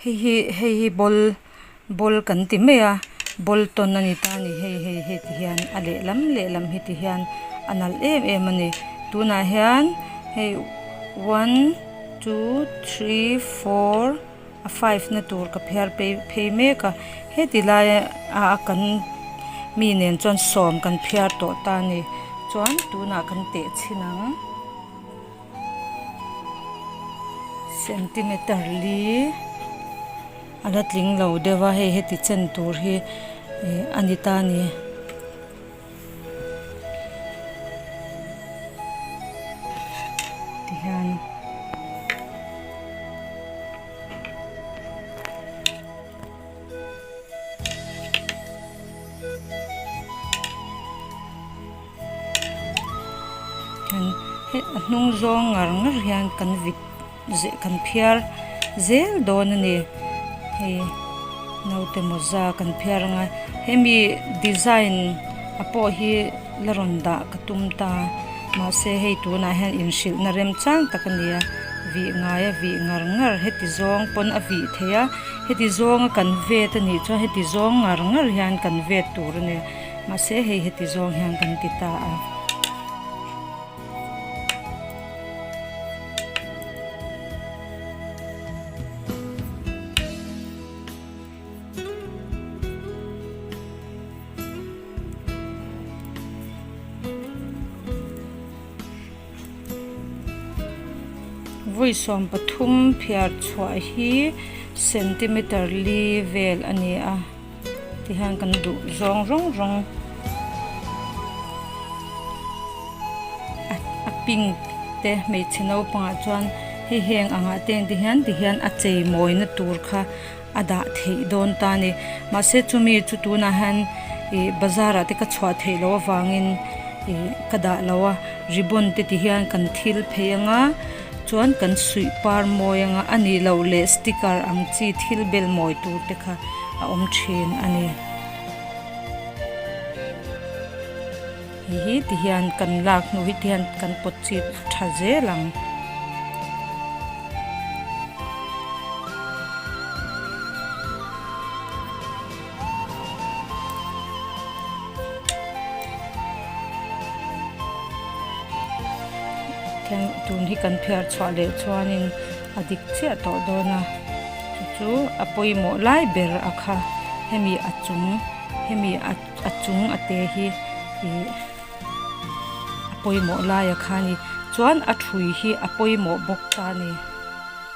Hei hi hei hi ball ball kan ti mai a ball tawn a ni ta a ni hei hei hei ti hian a lehlam lehlam hi ti hian a nalh em em a ni tunah hian hei one two three four a five na tur ka phiar phei phei mek a heti laia a kan mi nen chuan sawm kan phiar tawh ta a ni chuan tunah kan teh chhin ang. Centimeter li a la tling lo deuh a hei heti chen tur hi ih a ni ta a ni. Tihian. A hnung zawng ngar ngar hian kan vit zeh kan phiar zel dawn a ni hei naute mawza kan phiar anga hemi design a pawh hi la rawn dah ka tum ta mahse hei tunah hian inhrilhna remchang tak a ni a vih ngai a vih ngar ngar heti zawng pawn a vih theih a heti zawnga kan vet a nih chuan heti zawng ngar ngar hian kan vet tur a ni. Mahse hei heti zawng hian kan ti ta a. Vawi 13 phiar chhuah hi centimeter li vel a ni a. Tihian kan duh zawng rawng rawng a pink te hmeichhe naupangah chuan hei heng angah te ang te hian tihian a chei mawina tur kha a dah theih dawn ta a ni mahse chumi chu tunah hian ih bazar ah te ka chhuah theih loh avangin ih ka dah lo a ribbon te ti hian kan thil phei anga chuan kan suih par mawi anga a nih loh leh sticker ang chi thil bel mawi tur te kha a awm thin a ni. Hei hi ti hian kan lak hnu hi ti hian kan pawt chip tha zel ang. Tun hi kan phiar chhuah leh chuanin a dik chiah tawh dawn a chu chu a pawimawh lai ber a kha hemi a chung hemi a chung a te hi ih a pawimawh lai a kha a ni chuan a thui hi a pawimawh bawk ta a ni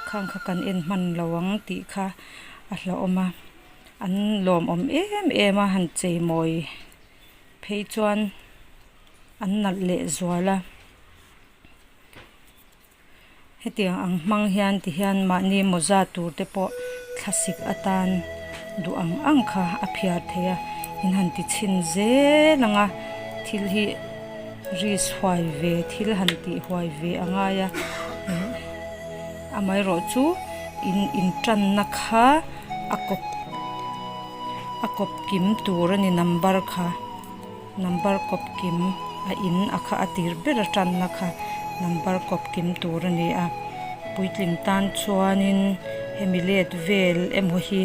khang kha kan en hman lo ang tih kha a hlauhawm a an lawmawm em em a han chei mawi phei chuan an nalh leh zual a. Hetiang ang hmang hian ti hian mahni mawza tur te pawh thlasik atan duh ang ang kha a phiar thei a, in han ti chhin zel ang a, thil hi risk huai ve thil han tih huai ve a ngai a, amaherawh chu in intanna kha a kawp a kawp kim tur a ni number kha. Number kawp kim a in a kha a tir ber a tanna kha number kawp kim tur a ni a puitling tan chuanin hemi let vel emaw hi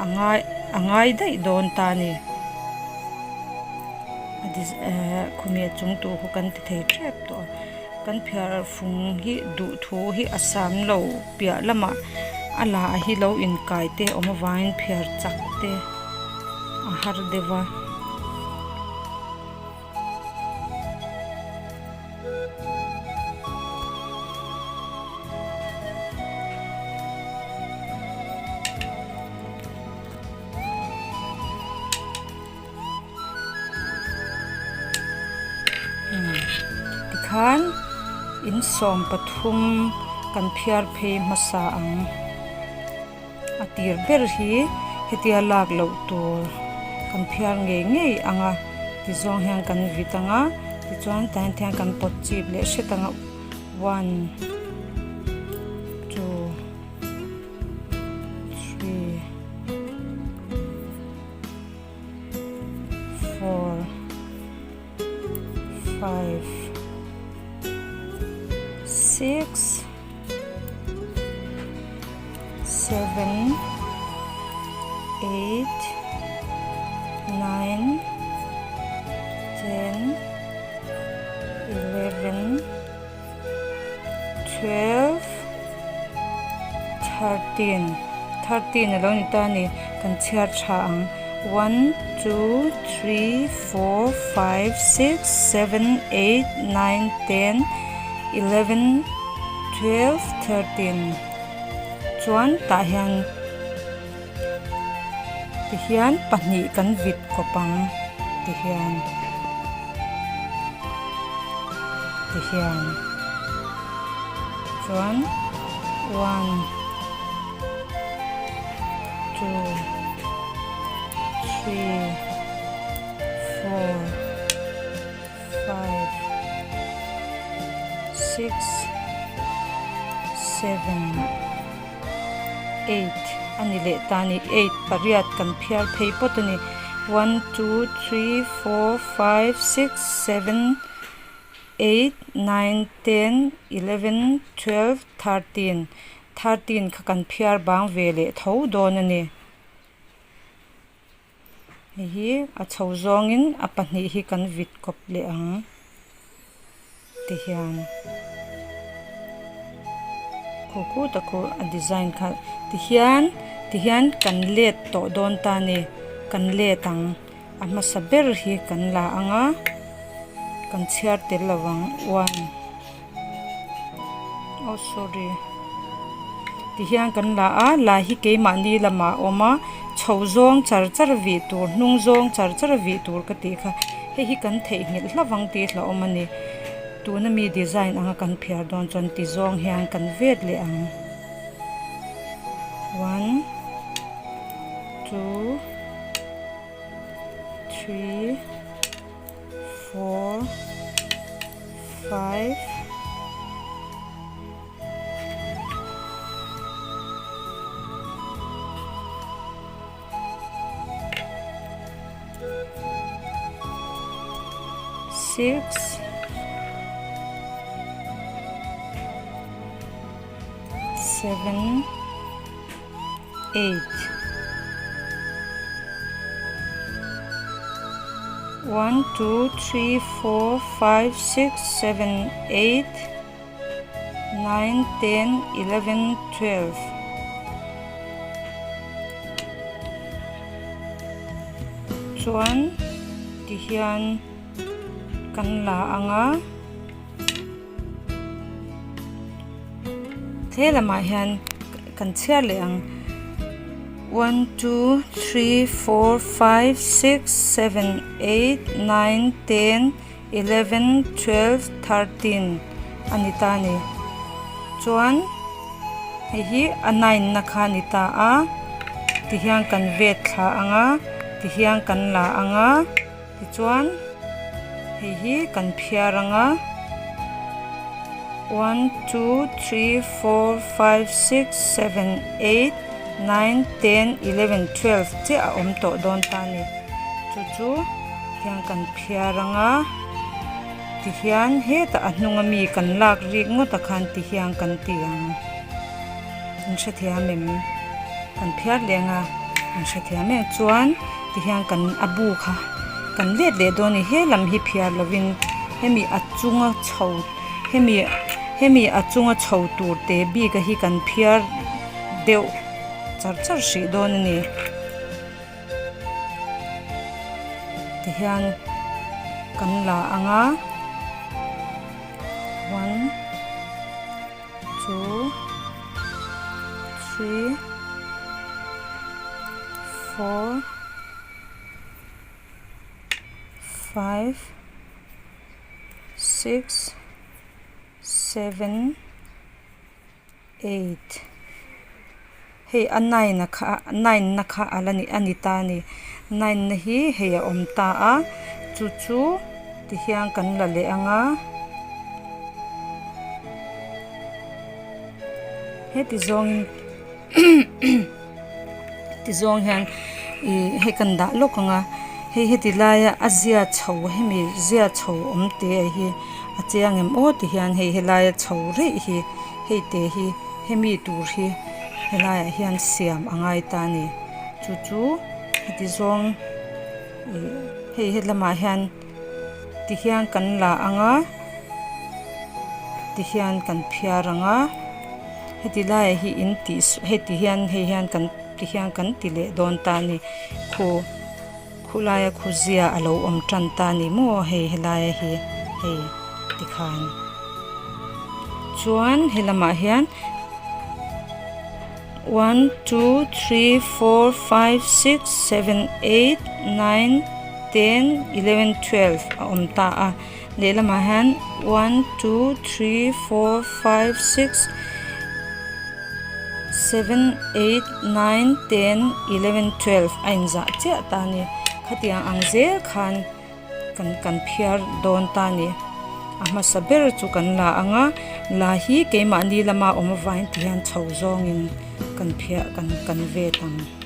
a ngai a ngai daih dawn ta a ni ehh khumi a chung tur khu kan ti thei tep tawh a kan phiar fung hi duhthu hi a sam lo piah lamah a la hi lo inkai te awm avangin phiar chak te. A har deuh a. Tikhan in 13 kan phiar phei hmasa ang. A tir ber hi hetia lak loh tur kan phiar ngei ngei ang a tizawng hian kan vit ang a tichuan tah hian thian kan pawt chip leh hret ang a one two three four five six. Seven, eight, nine, ten, 11, 12, 13, 13 a lo ni ta a ni, kan chhiar tha ang, one, two, three, four, five, six, seven, eight, nine, ten, 11, 12, 13 chuan tah hian Tihian pahnih kan vit kawp ang tihian tihian chuan one two three four five six seven. Eight a ni leh ta a ni eight pariat kan phiar phei pawt a ni one two three four five six seven eight nine ten eleven twelve thirteen thirteen kha kan phiar bang ve leh tho dawn a ni. Hei hi a chho zawngin a pahnih hi kan vit kawp leh ang tihian khu khu tak khu a design kha tihian tihian kan let tawh dawn ta a ni kan let ang a hmasa ber hi kan la ang a kan chhiar tel lo ang one. Oh sorry tihian kan la a la hi keimahni lamah a awm a chho zawng char char vih tur hnung zawng char char vih tur ka tih kha hei hi kan theihnghilh hlauh ang tih hlauhawm a ni tuna mi design anga kan phiar dawn chuan ti zawng hian kan vet leh ang one two three four five six seven eight one two three four five six seven eight nine ten eleven twelve chuan tihian kan la ang a. He lamah hian kan chhiar leh ang one two three four five six seven eight nine ten eleven twelve thirteen a ni ta a ni chuan hei hi a nine na kha a ni ta a tihian kan vet thla ang a tihian kan la ang a. Tichuan hei hi kan phiar ang a one two three four five six seven eight nine ten eleven twelve chiah a awm tawh dawn ta a ni chu chu tiang kan phiar ang a tihian hetah a hnung ami kan lak rik ngawt ah khan tihian kan ti ang in hrethiam em kan phiar leh ang a in hrethiam em chuan. Tihian kan a bu kha kan let leh dawn a ni he lam hi phiar lovin hemi a chunga chho hemi hemi a chunga chho tur te bik a hi kan phiar deuh char char hrih dawn a ni tihian kan la ang a one two three four five six seven eight hei a nine a kha nine na kha a la ni a ni ta a ni nine na hi hei a awm ta a chu chu tihian kan la leh ang a heti zawngin ti zawng hian ih hei kan dah lawk ang a hei heti laia a zia chho hemi zia chho awm te hi a chiang em aw ti hian hei helaia chho reih hi hei te hi hemi tur hi. Helaiah hian siam a ngai ta a ni. Chu chu heti zawng ih hei helamah hian tihian kan la ang a tihian kan phiar ang a heti laiah hi in tih heti hian hei hian kan tihian kan ti leh dawn ta a ni khu. Khulaia khuzia a lo awm tan ta ni maw hei helaia hi hei tikhan chuan helamah hian one two three four five six seven eight nine ten eleven twelve a awm ta a lehlamah hian one two three four five six seven eight nine ten eleven twelve a inzah chiah ta a ni khatiang ang zel khan kan kan phiar dawn ta a ni a hmasa ber chu kan la ang a la hi keimahni lama awm avangin tihian chho zawngin kan phiah kan kan vet ang.